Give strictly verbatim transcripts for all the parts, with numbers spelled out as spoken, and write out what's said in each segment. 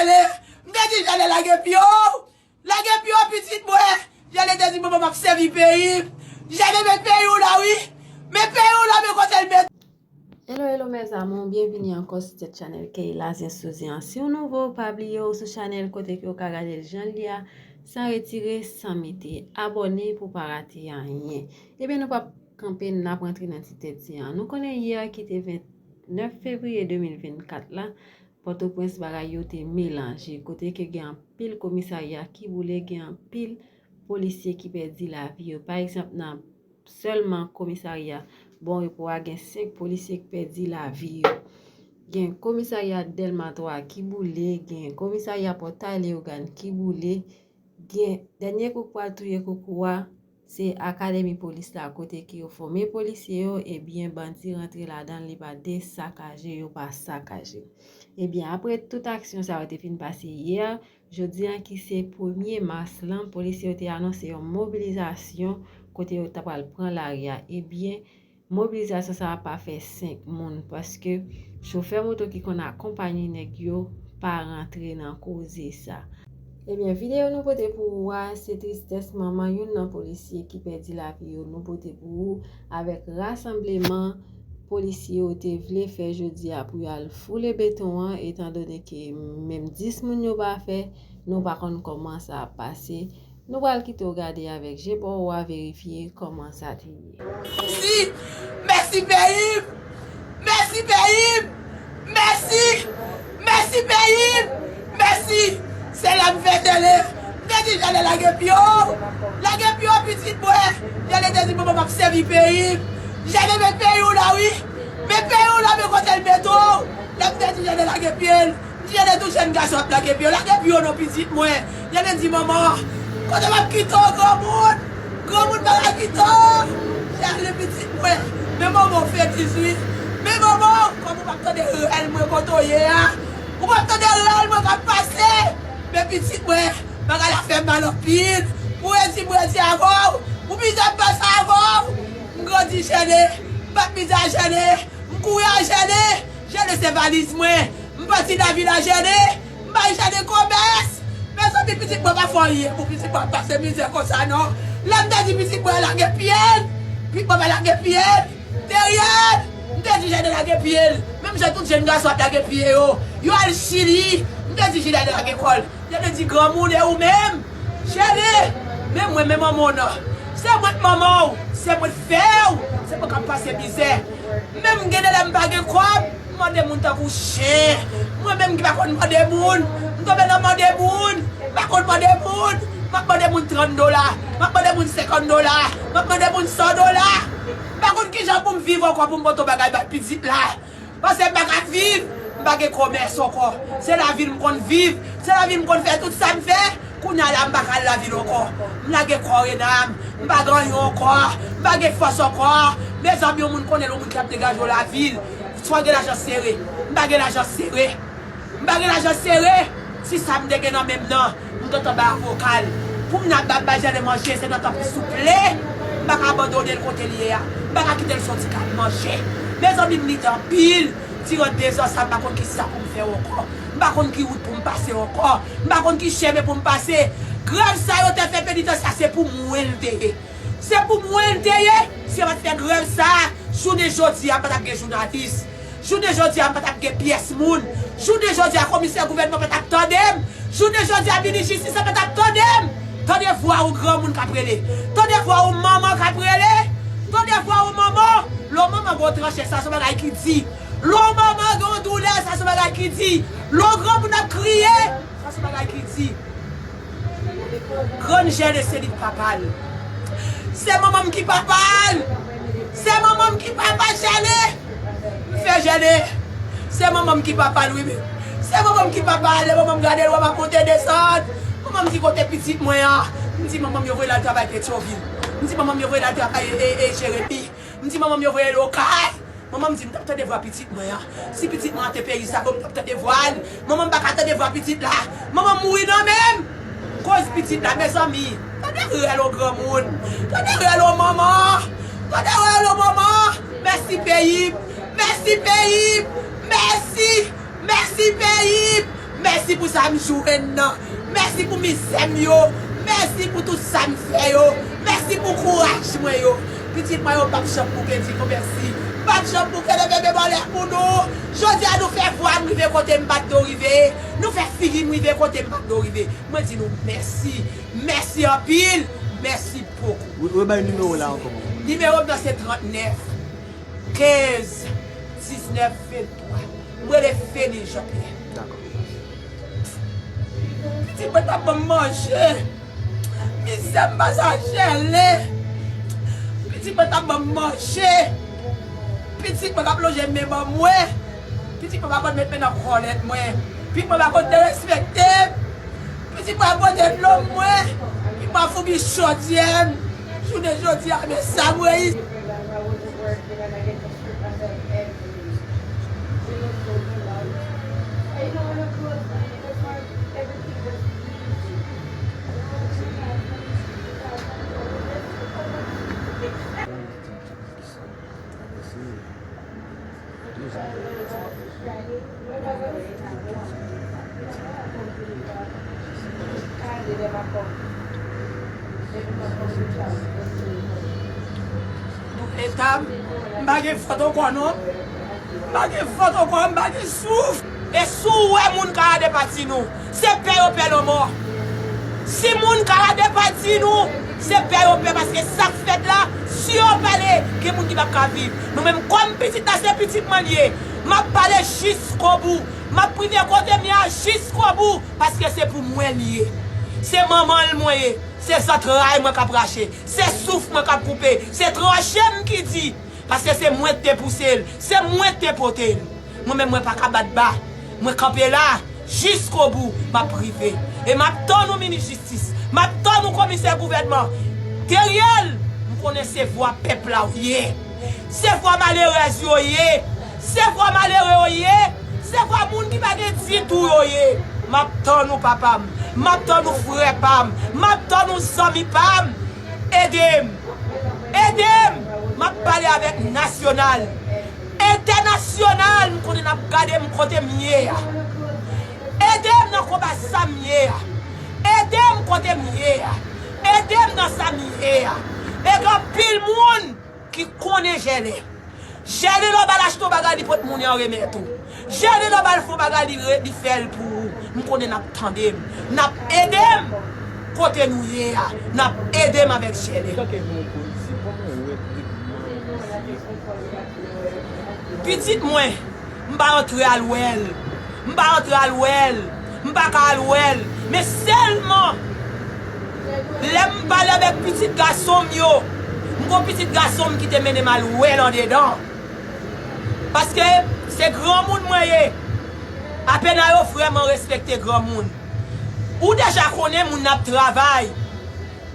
M te di Jène lage pye w. Lage pye w, pitit mwen. Jène te di, manman, m ap sèvi peyi m. Jène, men peyi w la, wi. Men peyi w la, men kote l met. Hello, hello, mes amours, byenvini ankò sou tèt chanèl Keyla Zen Souzen an. Si w nouvo, pa bliye w sou chanèl kote ke w ka gade l jan l ye a, san retire, san mete. Abòne pou w pa rate anyen. Ebyen, nou p ap kanpe, n ap rantre nan ti tèt an. Nou konnen yè ki te vennèf fevriye de mil vennkat la, Pòtoprens, bagay yo te melanje, kote ke gen anpil komisarya ki boule, gen anpil polisye ki pèdi lavi yo. Pa egzanp, nan sèlman komisarya Bon Repo a, gen senk polisye ki pèdi lavi yo. Gen komisarya Dèlma twa ki boule, gen komisarya Pòtay Leyogàn ki boule, gen dènye kou k pral touye koukou a, se akademi polis la, kote ke yo fòme polisye yo, ebyen, bandi rantre ladan l, li pa desakaje, yo pa sakaje. Ebyen, apre tout aksyon sa yo te fin pase yè, jodi a ki se premye mas lan, polisye yo te anonse yon mobilizasyon kote yo ta pral pran lari a. Ebyen, mobilizasyon sa a pa fè senk moun, paske chofè moto ki konn akonpanye nèg yo pa rantre nan koze sa. Ebyen, videyo nou pote pou ou a, se tristès manman youn nan polisye ki pèdi lavi yo. Nou pote pou ou avèk rasanbleman polisye yo te vle fè jodi a pou y al foule beton an, etandone ke menm dis moun yo pa fè, nou pa konn kòman sa ap pase. Nou pral kite w gade avèk je pa w a, verifye kòman sa te ye. Mèsi, mèsi peyi m, mèsi peyi m, mèsi, mèsi peyi m, mèsi. Se la m fè tele. M te di Jène lage pye w, lage pye w, pitit mwen. Jène te di, manman, m ap sèvi peyi m. Jène, men peyi w la, wi. Men peyi w la, men kote l mete w. Lè m te di Jène lage pye l, m di Jène, tout jèn gason ap lage pye yo. Lage pye w non, pitit mwen. Jène di, manman, kote m ap kite w, granmoun? Granmoun pa ka kite w. Jène, pitit mwen. Men manman w fetiz, wi. Men manman w, kòm ou p ap tande rèl mwen kote w ye a. Ou p ap tande rèl mwen k ap pase. Men pitit mwen, bagay la fè mal anpil. Pou redi m redi avè w. Pou mizè m pase avè w. M grandi Jène. M bat mizè a Jène. M kouri a Jène. Jène se valiz mwen. M pati lavil a Jène. M bay Jène komès. Mezanmi, pitit mwen pa fè anyen pou pitit mwen ap pase mizè konsa non. Lè m te di pitit mwen lage pye l, pitit mwen pa lage pye l. Teriel, m te di Jène lage pye l. Menm jan tout jèn gason ap lage pye yo. Yo al Chili. M te di Jène lage kò l. Jène di granmoun e ou menm. Jène, men mwen, men manman w nan. Se mwen k manman w, se mwen k fè w, se mwen k ap pase mizè. Menm gen de lè m pa gen kòb, m mande moun tankou chen. Mwen menm ki pa konn mande moun, m tonbe nan mande moun. M pa konn mande moun. M ap mande moun trant dola, m ap mande moun senkant dola, m ap mande moun san dola. M pa konn kijan pou m viv ankò pou m pote yon bagay bay pitit la. Paske m pa ka viv, m pa gen komès ankò. Se lavil m konn viv, se lavil m konn fè tout sa m fè. Kounye a la, m pa ka al lavil ankò. M lage kò rena m, m pa gen anyen ankò, m pa gen fòs ankò. Mezanmi, yon moun konnen l, yon moun ki ap degaje w lavil. Fò w gen lajan sere. M pa gen lajan sere. M pa gen lajan sere. Si sa m te gen nan men m nan, m gentan bay avoka l. Pou m nan ap bay Jène manje, se nan tanpri souple. M pa ka abandone l kote l ye a. M pa ka kite l soti k al manje. Mezanmi, m lite anpil. Diran dezan sa, m pa konn ki sa pou m fè ankò. M pa konn ki wout pou m pase ankò. M pa konn ki chemen pou m pase. Grèv sa yo te fè penitansye a, se pou mwen l te ye. Se pou mwen l te ye. Si yo pa t fè grèv sa, jounen jodi a, pa t ap gen jounalis. Jounen jodi a, m pa t ap gen pyès moun. Jounen jodi a, komisè gouvènman pa t ap tande m. Jounen jodi a, minis jistis la pa t ap tande m. Tande vwa yon granmoun k ap rele. Tande vwa yon manman k ap rele. Tande vwa yon manman. Lè yon manman gen yon tranche, sa se yon bagay ki di. Lè yon manman gen yon doulè, sa se yon bagay ki di. Lè yon granmoun ap kriye, sa se yon bagay ki di. Grann Jène se li k papa l. Se manman m ki papa l. Se manman m ki papa Jène. M fè Jène. Se manman m ki papa l, wi, men. Se manman m ki papa l. Lè manman m gade l, wè m ap monte desann. Manman m di kote pitit mwen an. M di manman m yo voye l al travay Petyonvil. M di manman m yo voye l al travay e, e, e Jeremi. M di manman m yo voye l Okay. Manman m di m t ap tande vwa pitit mwen an. Si pitit mwen an te peyi sa yo, m t ap tande vwa l. Manman m pa ka tande vwa pitit la. Manman m mouri nan men m. Koz pitit la, mezanmi. Tande rèl yon granmoun. Tande rèl yon manman. Tande rèl yon manman. Mèsi peyi m. Mèsi peyi m. Mèsi. Mèsi peyi m. Mèsi pou sa m jwenn nan. Mèsi pou mizè m yo. Mèsi pou tout sa m fè yo. Mèsi pou kouraj mwen yo. Pitit mwen yo p ap janm bouke di nou mèsi. P ap janm bouke leve men anlè pou nou. Jodi a nou fè vwa m rive kote m pa t dwe rive. Nou fè figi m rive kote m pa t dwe rive. Mwen di nou mèsi. Mèsi anpil. Mèsi bokou. Re- Rebay nimewo la ankò, manman. Nimewo m nan se trannèf, kenz, diznèf, venntwa. M rele Feni Jean Pierre. Dakò. Pitit mwen t ap ban m manje. Mizè m pa sa jele. Pitit mwen t ap ban m manje. Pitit mwen k ap lonje men ban mwen. Pitit mwen pa konn met men nan kòlèt mwen. Pitit mwen pa konn derespekte m. Pitit mwen ap pote dlo mwen. Pitit mwen ap foubi chodyè m. Jounen jodi a, men sa mwen ye. Eta m, m pa gen fòt ankò non. M pa gen fòt ankò, m pa gen souf. E si w wè moun ka rade pati nou, se pè yo pè lanmò. Si moun ka rade pati nou, se pè yo pè, paske sa k fèt la, si yo pale, gen moun ki p ap ka viv. Nou menm kòm pitit la, se pitit mwen l ye. M ap pale jiskobou. M ap rive kote m ye a jiskobou, paske se pou mwen l ye. Se manman l mwen ye. Se zantray mwen k ap rache. Se souf mwen k ap koupe. Se tranche m ki di. Paske se mwen k te pouse l. Se mwen k te pote l. Mwen menm mwen pa ka bat ba. Mwen kanpe la jiskobou. M ap rive. E m ap tann ou minis jistis. M ap tann ou komisè gouvènman. Teriel, m konnen se vwa pèp la w ye. Se vwa malerèz yo ye. Se vwa malere yo ye. Se vwa moun ki pa gen ditou yo ye. M ap tann ou papa m. M ap tann ou frè pa m. M ap tann ou zanmi pa m. Ede m. Ede m. M ap pale avèk nasyonal. Entènasyonal, m konnen n ap gade m kote m ye a. Ede m nan konba sa m ye a. Ede m kote m ye a. Ede m nan sa m ye a. E gen anpil moun ki konnen jèlè. Jèlè lè w ba l achte yon bagay, li pot moun an remèt ou. Jèlè lè w ba l fè yon bagay, li re- li fè l pou ou. M konnen n ap tande m. N ap ede m kote nou ye a. N ap ede m avèk jèlè. Pitit mwen, m pa antre al wè l. M pa antre al wè l. M pa ka al wè l. Men sèlman, lè m pale avèk pitit gason m yo, m gon pitit gason m ki te mennen m al wè l andedan. Paske se granmoun mwen ye. Apena yo vrèman respekte granmoun. Ou deja konnen moun nan ap travay.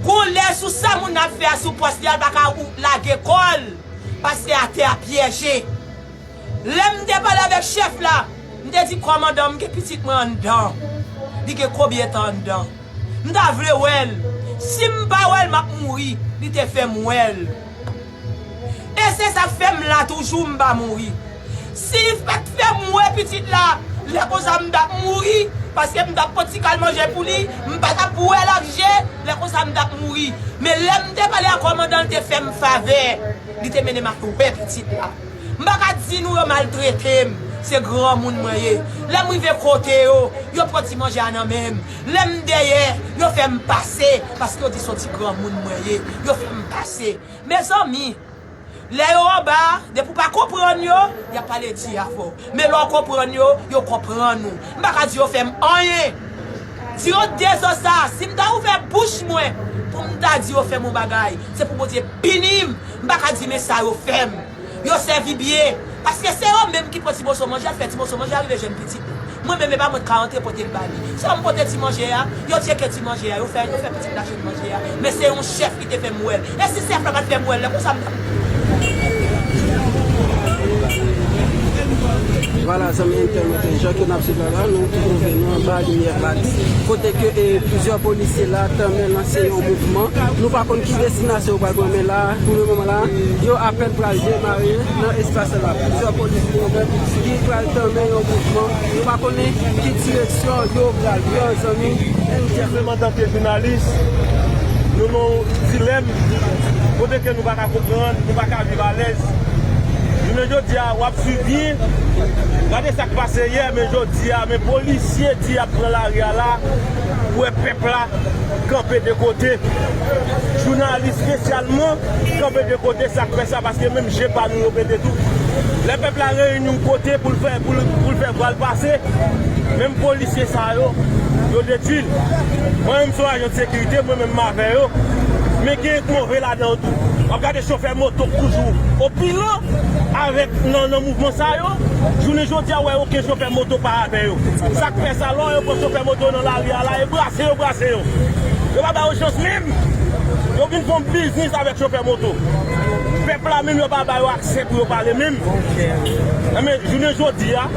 Gon lè sou sa moun nan ap fè a sou pòs li a, l pa ka ou- lage kò l. Paske atè a pyeje. Lè m te pale avèk chèf la, m te di kòmandan m gen pitit mwen anndan. Li gen konbyen tan anndan? M ta vle wè l. Si m pa wè l, m ap mouri. Li te fè m wè l. E se sa k fè m la toujou, m pa mouri. Si l pa t fè m wè pitit la, lè konsa m t ap mouri, paske m t ap pran ti kal manje pou li, m pa t ap wè l ak je, lè konsa m t ap mouri. Men lè m te pale ak kòmandan, l te fè m favè. Li te mennen m al wè pitit la. M pa ka di nou yo maltrete m. Se granmoun mwen ye. Lè m rive kote yo, yo pran ti manje a nan men m. Lè m dèyè, yo fè m pase, paske yo di se yon ti granmoun mwen ye. Yo fè m pase. Mezanmi, lè yo anba a, depi w pa konprann yo, y ap pale di avè w. Men lè w konprann yo, yo konprann ou. M pa ka di yo fè m anyen. Di yo de zo sa, si m ta ouvè bouch mwen pou m ta di yo fè m yon bagay, se pou Bondye pini m. M pa ka di men sa yo fè m. Yo sèvi byen. Paske se yo menm ki pran ti moso manje a, fè ti moso manje a rive jwenn pitit mwen. Mwen menm, e pa mwen k ka rantre pote l ba li. Se yo m pote ti manje a, yo tcheke ti manje a, yo fè, yo fè pitit la jwenn manje a. Men se yon chèf ki te fè m wè l. E si chèf la pa t fè m wè l, lè konsa m t ap Vwala, zanmi entènot, jan ke n ap swiv la, la, nou twouve nou anba limyè Balis, kote ke, e, plizyè polisye la tanmen lanse yon mouvman. Nou pa konn ki destinasyon yo pral pran, men la, pou le moman la, yo apèn pral demare nan espas la. Plizyè polisye yo menm ki pral tanmen yon mouvman. Nou pa konnen ki direksyon yo pral pran, zanmi entènot. Menm antanke jounalis, nou nan yon dilèm kote ke nou pa ka konprann, nou pa ka viv alèz. Jounen jodi a, w ap swiv byen. Gade sa k pase yè, men jodi a, men polisye di y ap pran lari a la. Ou wè pèp la kanpe de kote. Jounalis espesyalman kanpe de kote, sa k fè sa, paske menm je pa nou yo pete tou. Lè pèp la reyini yon kote pou l fè, pou l, pou l fè vwa l pase, menm polisye sa yo, yo detwi l. Mwen menm se yon ajan de sekirite, mwen menm m avè yo. Men gen move ladan yo tou. W ap gade chofè moto k toujou o pilan avèk nan, nan mouvman sa yo. Jounen jodi a, w wè okenn chofè moto pa avè yo. Sa k fè sa, lè yo pran chofè moto nan lari a la, e brase yo brase yo. Yo pa ba yo chans menm. Yo vin fè yon biznis avèk chofè moto. Pèp la menm, yo pa ba yo aksè pou yo pale menm. Enben, jounen jodi a,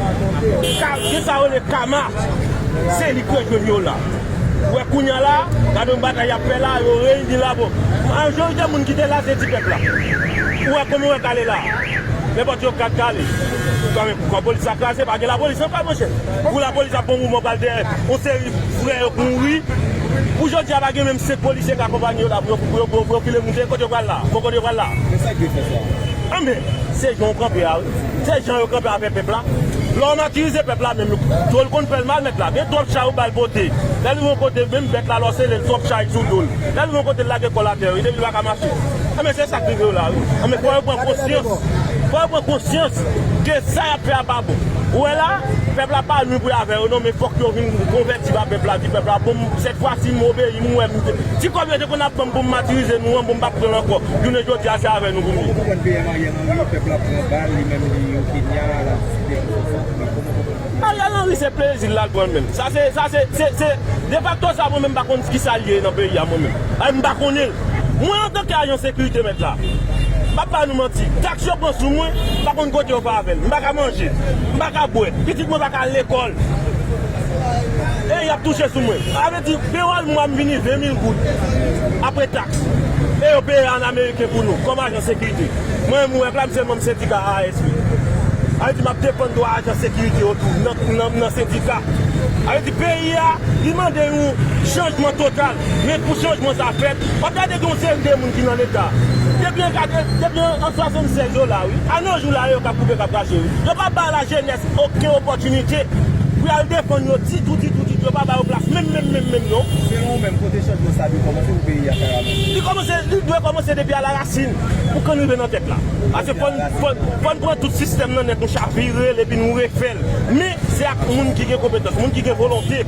ka, gen sa yo rele kama. Se li k rejwenn yo la. Ou wè kounye a la, gade yon batay y ap fè la, yo reyini la, bon. Majorite moun ki te la, se ti pèp la. Ou wè kòman yo kale la. Nenpòt yo ka kale. Kanmenm, kòm polis la kraze, pa gen lapolis ankò, monchè. Pou lapolis ap pran mouvman pral dèyè yon seri frè yo k mouri. Pou jodi a, pa gen menm senk polisye k akonpanye yo la, pou yo, pou yo, pou yo file moute. Kote yo pral la? Bon, kote yo pral la? Men sa k vle fè sa? Anben, se jan yo kanpe a, wi. Se jan yo kanpe avèk pèp la. Lè w matirize pèp la, menm, do l konn fè l mal, mèt la. Gen twòp chay ou ba l pote. Lè l rive yon kote, menm bèt la, lè w sele l, twòp chay sou do l. Lè l rive yon kote, l lage kò l atè, wi, depi l pa ka mache. Anben, se sa k rive yo la, wi. Anben, fò yo pran konsyans. Fò yo pran konsyans ke sa y ap fè a pa bon. Ou wè la, pèp la pa nou pou y avè yo, non, men fòk yo vin konvèti ba pèp la, di pèp la, bon, sèt fwa si m obeyi, m wè m. Ti kòb yo te konn ap ban m pou m matirize nou an, bon, m p ap pran l ankò. Jounen jodi a, se avè nou pou m ye. Kòman w konprann P M Ariel Henry, pèp la pran bal, li menm li o Kenya, l ap site yon sòt, men kòman w konprann? Ariel Henry, se plezi l al pran l menm. Sa se, sa se, se, se, defakto sa, mwen menm, m pa konn kisa l ye nan peyi a, mwen menm. Ay, m pa konnen l. Mwen, antanke ajan sekirite, mèt la, m p ap ba nou manti. Taks yo pran sou mwen, m pa konn kote yo fè avè l. M pa ka manje, m pa ka bwè. Pitit mwen pa ka al lekòl. E y ap touche sou mwen. Sa vle di, pewòl mwa m vini ven mil goud. Apre taks. E yo peye an ameriken pou nou, kòm ajan sekirite. Mwen menm, ou wè, m se manm sendika A S P. Sa vle di, m ap defann dwa ajan sekirite yo tou, nan, nan, nan sendika. Sa vle di, peyi a, li mande yon chanjman total. Men pou chanjman sa fèt, w ap gade gen yon seri de moun ki nan Leta. Depi an katrè, depi an, an swasanndsèz yo la, wi. A nos jours la, yo k ap koupe, k ap rache, wi. Yo pa ba lajenès okenn opòtinite pou y al defann yo ditou, ditou, ditou. Yo pa ba yo plas menm, menm, menm, menm, non. Selon ou menm, kote chanjman sa dwe kòmanse pou peyi a ka avanse? Li kòmanse, li dwe kòmanse depi alarasin pou k ann rive nan tèt la. Paske fò n, fò n, fò n pran tout sistèm nan nèt, nou chavire l epi nou refè l. Men, se ak moun ki gen konpetans, moun ki gen volonte,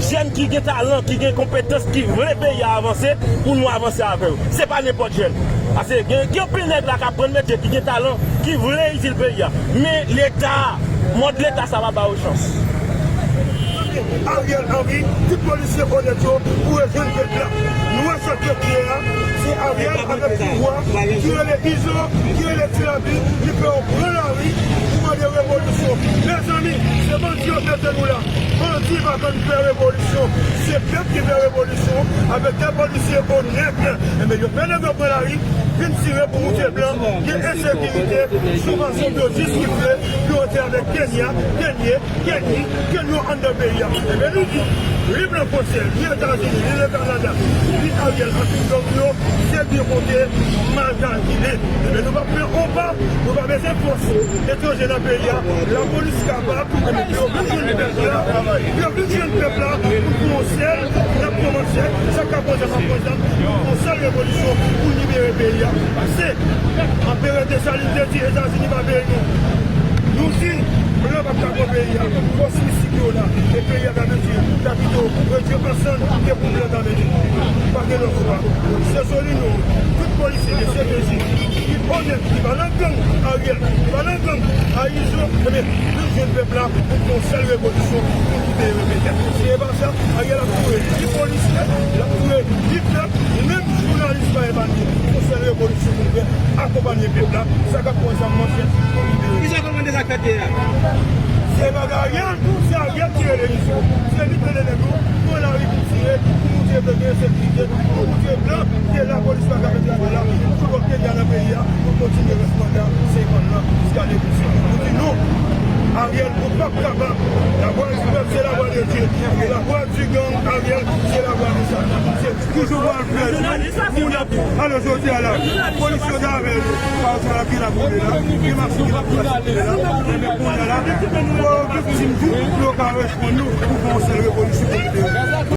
jèn ki gen talan, ki gen konpetans, ki vle peyi a avanse, pou nou avanse avè yo. Se pa nenpòt jèn. Paske gen, gen anpil nèg la k aprann metye, ki gen talan, ki vle itil peyi a. Men Leta, mòd Leta sa pa ba yo chans. Ariel Henry, tout polisye onèt yo pou rejwenn pèp la. Nou wè sa k ye a, se Ariel avèk pouvwa ki rele Izo, ki rele Ti Labi, li fè yo pran lari pou mande revolisyon. Mezanmi, se bandi yo mete nou la. Bandi pa konn fè revolisyon. Se pèp ki fè revolisyon avèk de polisye onèt. Enben, yo fè nèg yo pran lari, vin tire pou moute blan. Gen ensekirite, sou fason pou yo diskrimine, pou yo antre avèk Kenya, Kenya, Kenya, Kenya anndan peyi a. Enben, nou di, li blan fransè, li Etazini, li Lekanada, li Ariel, anpil gang yo, se byen konte, mal kalkile. Enben, nou p ap fè on pa, nou pa bezwen fòs etranje nan peyi a. Lapolis kapab, enben, pou yo vin jwenn pèp la, pou yo vin jwenn pèp la, pou n fè yon sèl, n ap kòmanse, sa k ap pran zam ap pran zam, pou n fè yon sèl revolisyon, pou n libere peyi a. Pase, Anperè Desalin te di Etazini pa peye nou. Nou di, blan p ap ka pran peyi a. Fòs mistik yo la, e peyi a ka detwi. Ta pito, Bondye ansanm, ke pou blan ta mete. Pa gen lòt chwa. Se Solino, tout polisye, de C P J, ki onèt, ki pa nan gang Ariel, ki pa nan gang a Izo, enben, vin jwenn pèp la pou fè yon sèl revolisyon pou libere peyi a. Si se pa sa, Ariel ap touye ti polisye, l ap touye ti pèp, menm jounalis pa epanye. Fò sèl revolisyon pou nou fè, akonpanye pèp la, sa k ap pran zam nan fè pou libere. Kisa w konprann de sa k fèt yè a? Se pa Ariel, se Ariel ki rele misye. Se li ki rele nèg yo pran lari pou tire, pou moute blan gen ensekirite, pou moute blan ke lapolis pa ka fè travay la, pou lòt nèg a nan peyi a, pou kontinye rès manda senk an nan jiska de pou san. Nou di non, Ariel, ou p ap kapab. Lavwa di pèp, se lavwa de Dye. E lavwa di gang, Ariel, se lavwa de Satan. Se ki jan w al fè moun ap ale jodi a la. Polis yo ta avè nou. Pa yo la ki la koule la. Ki masin ki la koule la. Enben kounye a la, pou yo viktim tou, pou yo ka reponn nou, pou fè yon sèl revolisyon.